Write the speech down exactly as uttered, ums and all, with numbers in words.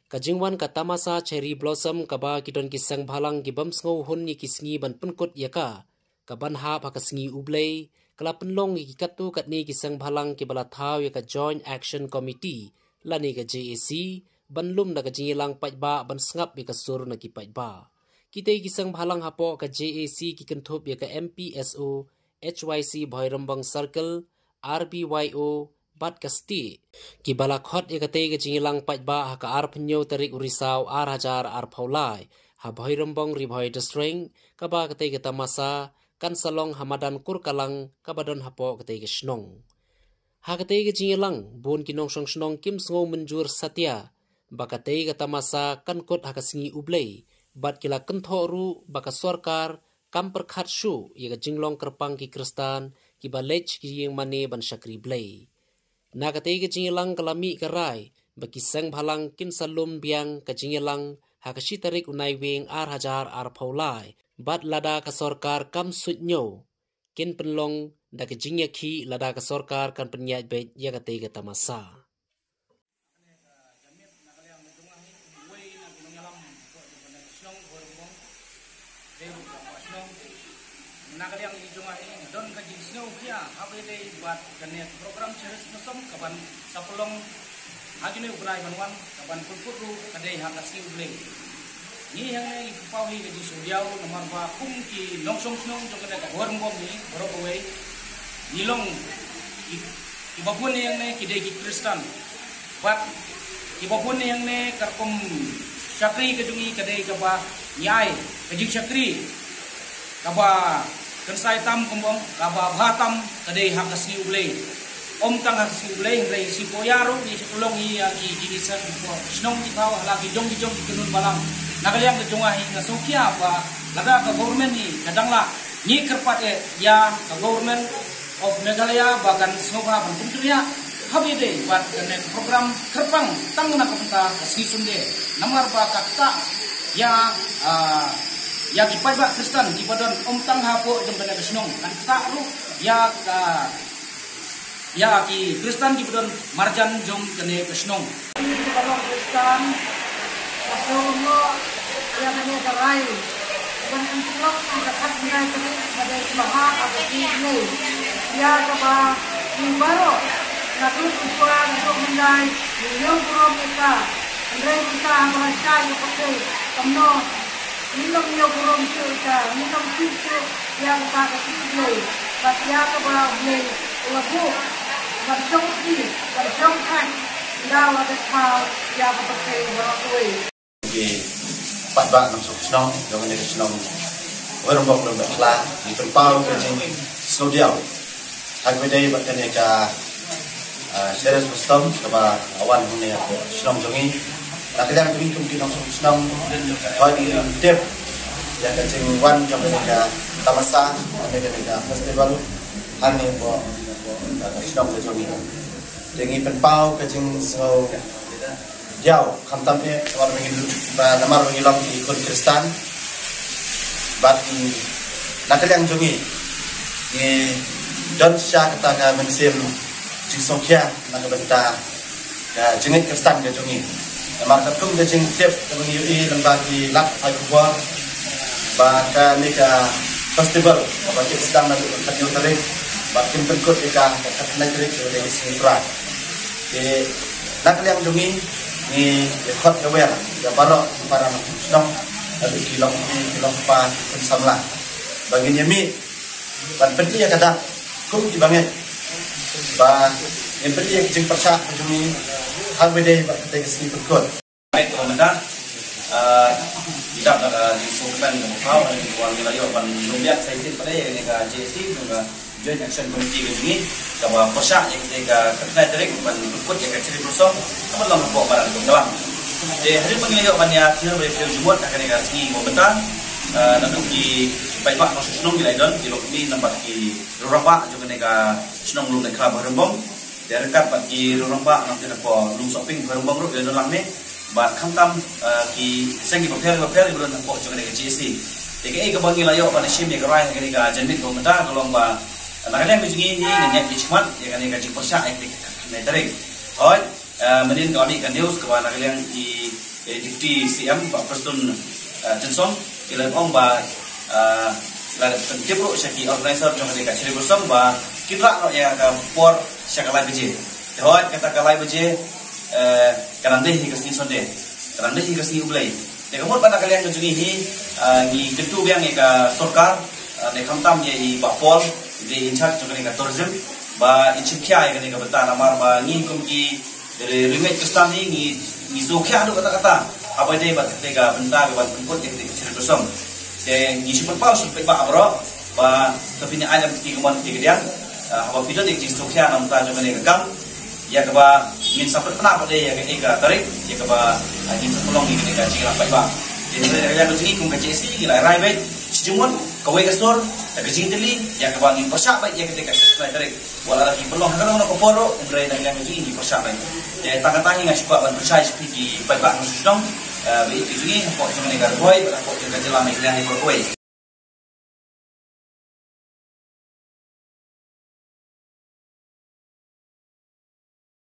Ka jingwan ka tamasa Cherry Blossom kaba ki don ki seng bhalang ki bym sngew hun ïa ki sngi ban pynkut ïa ka, ka ban hap ha ka sngi U Blei, ka la pynlong ïa ki katto katne ki seng bhalang kiba la thaw ïa ka Joint Action Committee lane ka J A C ban lum da ka jingïalang paidbah ban sngap ïa ka sur na ki paidbah. Kitei ki seng bhalang hapoh ka J A C ki kynthup ïa ka M P S O, H Y C Bhoirymbong Circle, R B Y O bad ka State, kiba la khot ïa katei ka jingïalang paidbah ha ka arphew tarik u Risaw ar hajar arphew lai ha Bhoirymbong, Ri Bhoi District, kaba katei ka tamasa kan sa long ha madan Kurkalang kaba don hapoh katei ka shnong. Ha katei ka jingïalang, bun ki nongshong shnong kim sngew mynjur satia ba katei ka tamasa kan kut ha ka sngi U Blei, bad ki la kynthoh ruh ba ka sorkar kam pyrkhat shuh ïa ka jinglong kyrpang ki Khristan kiba leit ki ïing mane ban shakri Blei. Na katei ka jingïalang ka la mih ka rai ba ki seng bhalang kin sa lum biang ka jingïalang ha ka shi tarik u Naiwieng ar hajar arphew lai, bad lada ka sorkar kam suidñiew, kin pynlong da ka jingïakhih lada ka sorkar kan pynïaid beit ïa katei ka tamasa. Na ka liang i jong nga hi don ka jingsngewkhia haba ïadei bad kane ka program Cherry Blossom kaban sa pynlong ha kine u bnai ban wan, kaban pynkut ruh ka dei ha ka sngi U Blei. Ngi hangne ngi pynpaw hi ka jingsngewdiaw namar ba kum ki nongshong shnong jong kane ka Bhoirymbong hi baroh kawei, ngi long ki, kiba bun hangne ki dei ki Khristan. Bad kiba bun hangne ka rukom shakri ka jong ngi ka dei kaba ngi ai ka jingshakri kaba kynsai tam, kumba ong, kaba bha tam ka dei ha ka sngi U Blei. Ym tang ha ka sngi U Blei, hynrei sngi Poya ruh ngi shu pynlong ïa ki jingïaseng, ki por shnong ki thaw ha la ki jong ki jong ki kynhun balang. Na ka liang ka jong nga hi nga sngewkhia ba lada ka government hi ka dang lah, ngi kyrpad eh ïa ka Government of Meghalaya ba kan sngewbha ban pyntrei ïa haba ïadei bad kane ka program kyrpang tang na ka bynta ka sngi Sunday. Namar ba ka ktah ïa, ah, ïa ki paidbah Khristan kiba don ym tang hapoh jong kane ka shnong, kan ktah ruh ïa ka, ïa ki Khristan kiba don marjan jong kane ka shnong. Ki baroh Khristan, ka sngewbha ïa kane ka rai ban pynlong ka khatnai tarik ba dei ka maha ka sngi Blei. Ïa kaba ngi baroh, naduh u shuwa naduh u myndai, ngi ïoh burom ïa ka. Hynrei kita haba la shai ïa ka pyrthei, kumno ngim ïoh burom shuh ïa ka, ngim sngewthuh shuh ïa kata ka sngi Blei. Bad ïa kaba U Blei u la buh ban shong sih, ban shong thait, ynda la dep thaw ïa ka pyrthei baroh kawei. Ki paidbah nongshong shnong jong kane ka shnong Bhoirymbong Lumlehkhla, ngi pynpaw ka jingsngewdiaw ha kaba ïadei bad kane ka, ah, Cherry Blossom kaba wan hangne ha shnong jong ngi. Na ka liang jong ngi kum ki nongshong shnong, hooid ngi tip ïa ka jingwan jong kane ka tamasa, kane ka festival hangne hapoh, ah, shnong ka jong ngi. Te ngi pynpaw ka jingsngew diaw, khamtam eh namar ba ngi, ba namar ba ngi long ki khun Khristan. Bad, mm, na ka liang jong ngi, ngi don sha kata ka mynsiem jingsngewkhia na ka bynta ka jingngeit Khristan ka jong ngi. Namar katkum ka jingtip kaba ngi ïohi lyngba ki lad pathai khubor ba kane ka festival kaba kin sdang naduh ka khathynñiew tarik bad kin pynkut ïa ka ha ka khatkhyndai tarik, kaba dei ka sngi Trai. Te na ka liang jong ngi, ngi khot khawar ïa baroh ki para nongshong shnong, la ki long kmie, ki long kpa, ki khun samla, ba ngin ïa mih ban pyni ïa ka dak kum kiba ngeit, ba ngin pyni ïa ka jingpyrshah ka jong ngi ha kaba ïadei bad katei ka sngi pynkut. Baik, ka mynta, ah, ngi dap da ka jingsngewkmen kaba khraw, ngi wan ngi la ïoh ban lum biang sa shisien pat ïa kane ka J A C, jong ka Joint Action Committee ka jong ngi, kaba pyrshah ïa katei ka khatkhyndai tarik ban pynkut ïa ka Cherry Blossom kaba long hapoh madan Kurkalang. Te hadien ba ngi la ïoh ban ïa tynjuh ban ïa pynïoh jingmut ha kane ka sngi kaba mynta, ah, naduh ki paidbah nongshong shnong ki la ïadon, ki lok kmie, namar ki rangbah jong kane ka shnong Lumlehkhla Bhoirymbong. Te ryngkat bad ki rangbah nongtei hapoh Lumsohping Bhoirymbong ruh ki la don lang ne. Bad khamtam, eh, ki seng kiba pher kiba pher kiba don hapoh jong kane ka J A C. Te kaei kaba ngi la ïoh ban shim ïa ka rai ha kane ka janmiet kaba mynta ka long ba, eh, na ka liang ka jong ngi, ngi ngeit shakhmat ïa kane ka jingpyrshah ïa kane ka khatkhyndai tarik. Hooid, eh, mynhynnin ka la mih ka news kaba na ka liang i Deputy C M Bah Prestone, eh, Tynsong, ki la ong ba, eh, la pyntip ruh sha ki organizer jong kane ka Cherry Blossom ba kin rah noh ïa ka por sha ka lai baje. Te hooid, kata ka lai baje, eh, ka nang dei hi ka sngi Sunday, ka nang dei hi ka sngi U Blei. Te ka mut ba na ka liang ka jong ngi hi, eh, ngi kyntu biang ïa ka sorkar, eh, ne khamtam ïa i Bah Paul, i dei in charge jong kane ka tourism, ba in shim khia ïa kane ka bynta, namar ba ngi kum ki Ri, ri ngeit Khristan hi ngi, ngi sngewkhia haduh katta katta haba ïadei bad kata ka bynta ka ban pynkut ïa kata ka Cherry Blossom. Te ngi shu pynpaw sha ki paidbah baroh ba to phin ïa ailad ki kamon ki kadiang, ah, haba phi don ïa ka jingsngewkhia na bynta jong kane ka kam, ïa kaba ngin sa pynpaw pat ïa ka, ïa ka tarik, ïa kaba, ah, ngin sa pynlong ïa kane ka jingïalang paidbah. Te hynrei na ka liang ka jong ngi kum ka J A C ngi la rai beit shi jingmut, kawei ka sur, da ka jingtylli, ïa kaba ngin pyrshah beit ïa kata ka khatlai tarik. Wat la ki pynlong ha kano kano ka por ruh, hynrei na ka liang ka jong ngi ngi pyrshah beit. Te tang kata hi nga shu kwah ban pynshai sha phi ki paidbah nongshong shnong, eh, ba ïeit ki jong ngi hapoh jong kane ka Ri Bhoi bad hapoh jong ka jylla Meghalaya hi baroh kawei.